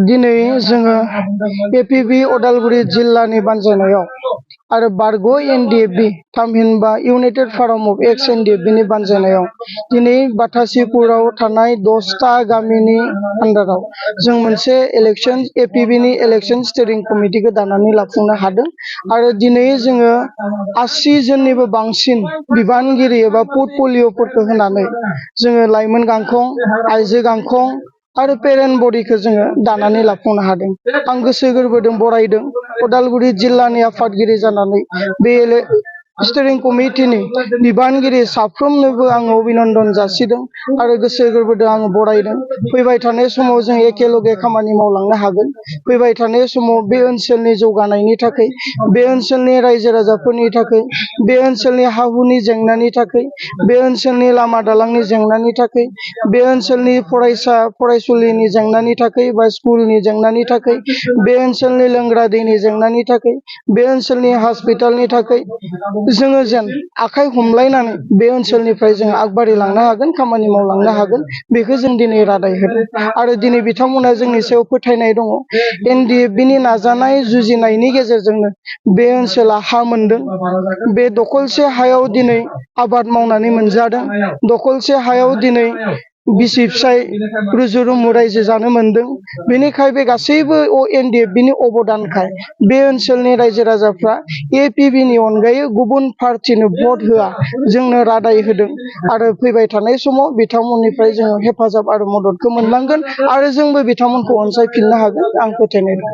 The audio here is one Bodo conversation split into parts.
दिनै जोङो एपिबि उदालगुरि जिल्लानि बानजायनायाव आरो बारग' एनडिएफबि थामहिनबा इउनाइटेड फराम अफ एक्स एनडिएफबिनि बानजायनायाव दिनै बाथासिपुराव थानाय 10टा गामिनि आन्दाराव जों मोनसे इलेक्शन एपिबिनि इलेक्शन स्टीरिं कमिटिखौ दानानै लाफुंनो हादों आरो दिनै जोङो 80 जननिबो बांसिन बिबानगिरि एबा पर्टफलिय'फोरखौ होनानै जोङो लाइमोन गांखं आइजो गांखं आरो पेरेन्ट बडिखौ जोङो दानानै लाफुंनो हादों। आं गोसो गोरबोजों बरायदों उदालगुरि जिल्लानि आफादगिरि जानानै बे स्टीरिं कमिटिनि बिबानगिरि साफ्रोमनोबो आं अभिनन्दन जासिदों आरो गोसो गोरबोजों आं बरायदों। फैबाय थानाय समाव जों एखेलगे खामानि मावलांनो हागोन। फैबाय थानाय समाव बे ओनसोलनि जौगानायनि थाखाय, बे ओनसोलनि रायजो राजाफोरनि थाखाय, बे ओनसोलनि हा-हुनि जेंनानि थाखाय, बे ओनसोलनि लामा दालांनि जेंनानि थाखाय, बे ओनसोलनि फरायसा फरायसुलिनि जेंनानि थाखाय बा स्कुलनि जेंनानि थाखाय, बे ओनसोलनि लोंग्रा दैनि जेंनानि थाखाय, बे ओनसोलनि हस्पिटालनि थाखाय जोङो जेन आखाइ हमलायनानै बे ओनसोलनिफ्राय जों आगबारिलांनो हागोन, खामानि मावलांनो हागोन, बेखौ जों दिनै रादाय होदों आरो दिनै बिथांमोना जोंनि सायाव फोथायनाय दङ। एनडिएफबिनि नाजानाय जुजिनायनि गेजेरजोंनो बे ओनसोला हा मोनदों। बे दखलसे हायाव दिनै आबाद मावनानै मोनजादों। दखलसे हायाव दिनै बिसि फिसाय रुजु रुमु रायजो जानो मोनदों। बेनिखाय बे गासैबो एनडिएफबिनि अबदानखाय बे ओनसोलनि रायजो राजाफ्रा एपिबिनि अनगायै गुबुन पार्टिनो भट होआ, जोंनो रादाय होदों आरो फैबाय थानाय समाव बिथांमोननिफ्राय जोङो हेफाजाब आरो मददखौ मोनलांगोन आरो जोंबो बिथांमोनखौ अनसायफिननो हागोन, आं फोथायनाय दं।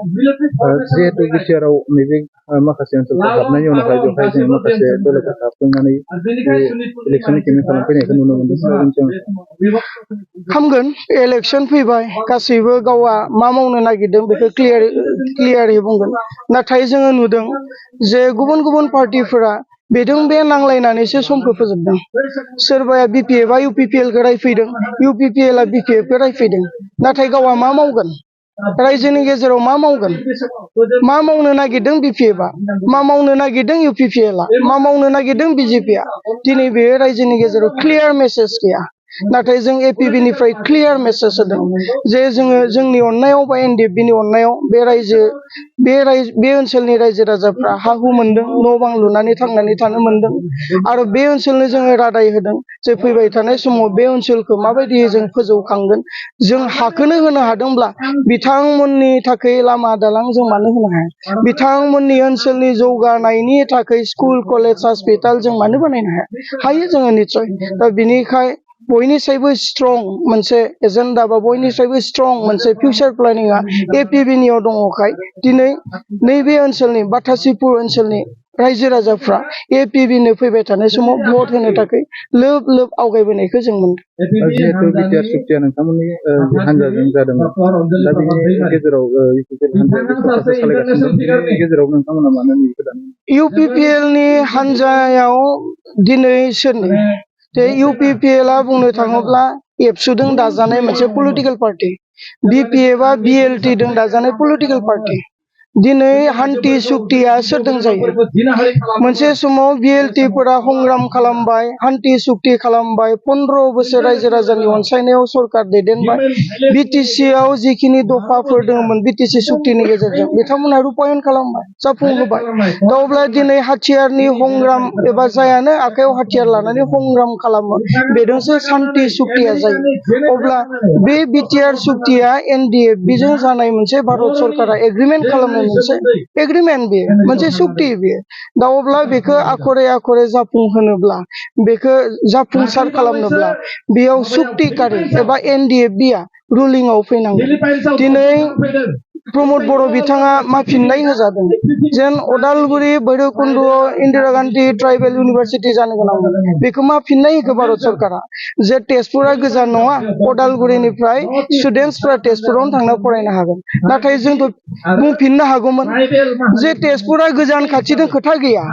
जिहेतु बिटिआरआव नैबे माखासे ओनसोलफोर हाबनायनि उनावहाय बेवहाय जों माखासे दोलोफोर हाबफैनानै इलेक्सननि केम्पेइन खालामफैनायखौ नुनो मोनदों। खामगोन, इलेक्शन फैबाय, गासैबो गावआ मा मावनो नागिरदों बेखौ क्लियारै बुंगोन। नाथाय जोङो नुदों जे गुबुन गुबुन पार्टिफोरा बेजों बे नांलायनानैसो समखौ फोजोबदों। सोरबाया बिपिएफआ इउपिपिएलखौ रायफैदों, इउपिपिएलआ बिपिएफखौ रायफैदों, नाथाय गावआ मा मावगोन? रायजोनि गेजेराव मा मावगोन? मा मावनो नागिरदों बिपिएफआ? मा मावनो नागिरदों इउपिपिएलआ? मा मावनो नागिरदों बिजेपिआ? दिनै बे रायजोनि गेजेराव क्लियार मेसेज गैया। नाथाय जों एपिबिनिफ्राय क्लियार मेसेज होदों जे जोङो जोंनि अननायाव बा एनडिएफबिनि अननायाव बे ओनसोलनि रायजो राजाफ्रा हा हु मोनदों, न' बां लुनानै थांनानै थानो मोनदों आरो बे ओनसोलनो जोङो रादाय होदों जे फैबाय थानाय समाव बे ओनसोलखौ माबायदि जों फोजौखांगोन। जों हाखौनो होनो हादोंब्ला बिथांमोननि थाखाय लामा दालां जों मानो होनो हाया? बिथांमोननि ओनसोलनि जौगानायनि थाखाय स्कुल कलेज हस्पिटाल जों मानो बानायनो हाया? हायो जोङो निस्सय। दा बिनिखाय बयनिसायबो स्ट्रं मोनसे एजेन्डा बा बयनिसायबो स्ट्रं मोनसे फिउचार प्लेनिंआ एपिबिनियाव दङखाय दिनै नैबे ओनसोलनि बाथासिपुर ओनसोलनि रायजो राजाफ्रा एपिबिनो फैबाय थानाय समाव भट होनो थाखाय लोब लोब आवगायबोनायखौ जों मोनदों। जिहेतु बिटिआर सुक्तिया नोंथांमोननि हानजाजों जादोंमोन, दा बेनि गेजेराव इउपिपिएल हानजाया सालायगासिनो दं, बेनि गेजेराव नोंथांमोना मानो इउपिपिएलनि हानजायाव दिनै सोरनि? इउपिपिएलआ बुंनो थाङोब्ला एबसुजों दाजानाय मोनसे पलिटिकेल पार्टी, बिपिएफआ बिएलटिजों दाजानाय पलिटिकेल पार्टी। दिनै हान्थि सुक्तिया सोरजों जायो? मोनसे समाव बिएलटिफोरा संग्राम खालामबाय, हान्थि सुक्ति खालामबाय, 15 बोसोर रायजो राजानि अनसायनायाव सरकार दैदेनबाय। बिटिसिआव जिखिनि दफाफोर दङमोन बिटिसि सुक्तिनि गेजेरजों बिथांमोना रुपायन खालामबाय, जाफुंहोबाय। दा अब्ला दिनै हाथियारनि संग्राम एबा जायानो आखायाव हाथियार लानानै संग्राम खालामो, बेजोंसो शान्ति सुक्तिया जायो। अब्ला बे बिटिआर सुक्तिया एनडिएफबिजों जानाय मोनसे भारत सरकारा एग्रिमेन्ट खालामनाय मोनसे एग्रिमेन्ट, बेयो मोनसे सुक्ति। बेयो दा अब्ला बेखौ आखरे आखरे जाफुंहोनोब्ला, बेखौ जाफुंसार खालामनोब्ला बेयाव सुक्तिकारि एबा एनडिएफबिआ रुलिंआव फैनांगोन। दिनै प्रमद बर' बिथाङा मा फिननाय होजादों जेन उदालगुरि भैरबकुन्द'आव इन्दिरा गान्धी ट्राइबेल इउनिभारसिटि जानो गोनांमोन, बेखौ मा फिननाय होखो भारत सरकारा? जे तेजपुरा गोजान नङा, उदालगुरिनिफ्राय स्टुडेन्टसफ्रा तेजपुरावनो थांना फरायनो हागोन। नाथाय जोंथ' बुंफिननो हागौमोन जे तेजपुरा गोजान खाथिजों खोथा गैया,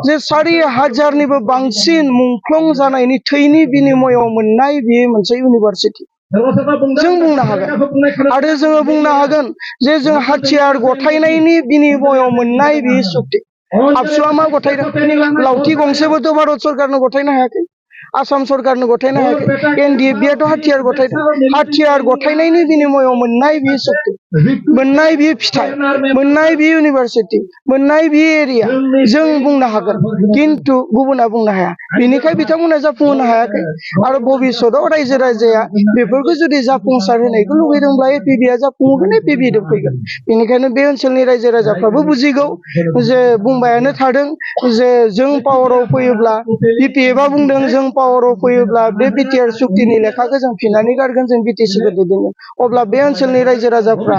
जे 4,000निबो बांसिन मुंख्लं जानायनि थैनि बिनिमयआव मोननाय बेयो मोनसे इउनिभारसिटि। जों बुंनो हागोन आरो जोङो बुंनो हागोन जे जों हाथियार गथायनायनि बिनिमयआव मोननाय बे सुक्ति। आबसुआ मा गथायदों? लावथि गंसेबोथ' भारत सरकारनो गथायनो हायाखै। आसाम सरकारनो गथायनो हायाखै एनडिएफबि आथ' हाथियार गथायनायनि बिनिमयाव मोननाय बि सक्ति मोननाय बि फिथाइ मोननाय बि इउनिभारसिटि मोननाय बि एरिया जों बुंनो हागोन किन्तु गुबुना बुंनो हाया बेनिखाय बिथांमोना जाफुंहोनो हायाखै आरो भबिष्यतआव रायजो राजाया बेफोरखौ जुदि जाफुंसार होनायखौ लुगैदोंब्ला एपिबिआ जाफुंहोगोन एपिबिजों फैगोन बेनिखायनो बे ओनसोलनि रायजो राजाफ्राबो बुजिगौ जे बुंबायानो थादों जे जों पावाराव फैयोब्ला बिपिएफआ बुंदों जों पावाराव फैयोब्ला बे बिटिआर सुक्तिनि लेखाखौ जों फिनानै गारगोन जों बिटिसिखौ दैदेनगोन अब्ला बे ओनसोलनि रायजो राजाफ्रा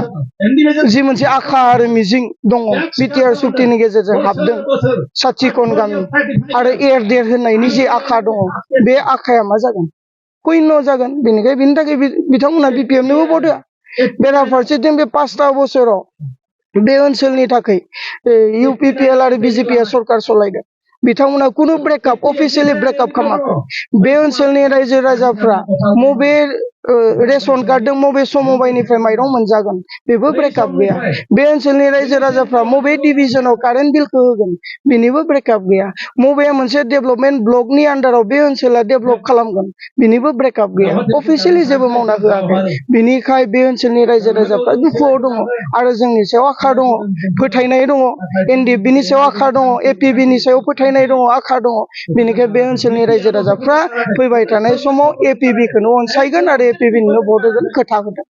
जि मोनसे आखा आरो मिजिं दङ बिटिआर सुक्तिनि गेजेरजों हाबदों साथिखन गामि आरो एरदेर होननायनि जे आखा दङ बे आखाया मा जागोन शून्य जागोन बेनिखाय बिनि थाखाय बिथांमोना बिपिएफनोबो भट होआ बेराफारसेथिं बे 5 बोसोराव बे ओनसोलनि थाखाय इउपिपिएल आरो बिजेपिआ सरकार सलायदों बिथांमोना कुनु ब्रेकआप अफिसियेलि ब्रेकआप खालामाखै बे ओनसोलनि रायजो राजाफ्रा मबे रेशन कार्डजों मबे समबायनिफ्राय माइरं मोनजागोन बेबो ब्रेकआप गैया बे ओनसोलनि रायजो राजाफ्रा मबे डिभिजनाव कारेन्ट बिलखौ होगोन बेनिबो ब्रेकआप गैया मबे मोनसे डेभेलपमेन्ट ब्लकनि आन्डाराव बे ओनसोला डेभेलप खालामगोन बेनिबो ब्रेकआप गैया अफिसियेलि जेबो मावना होआखै बिनिखाय बे ओनसोलनि रायजो राजाफ्रा दुखुआव दङ आरो जोंनि सायाव आखा दङ फोथायनाय दङ एनडिएफबिनि सायाव आखा दङ एपिबिनि सायाव फोथायनाय दङ आखा दङ बेनिखाय बे ओनसोलनि रायजो राजाफ्रा फैबाय थानाय समाव एपिबिखौनो अनसायगोन आरो एपिबिनो भट होगोन खोथा होदों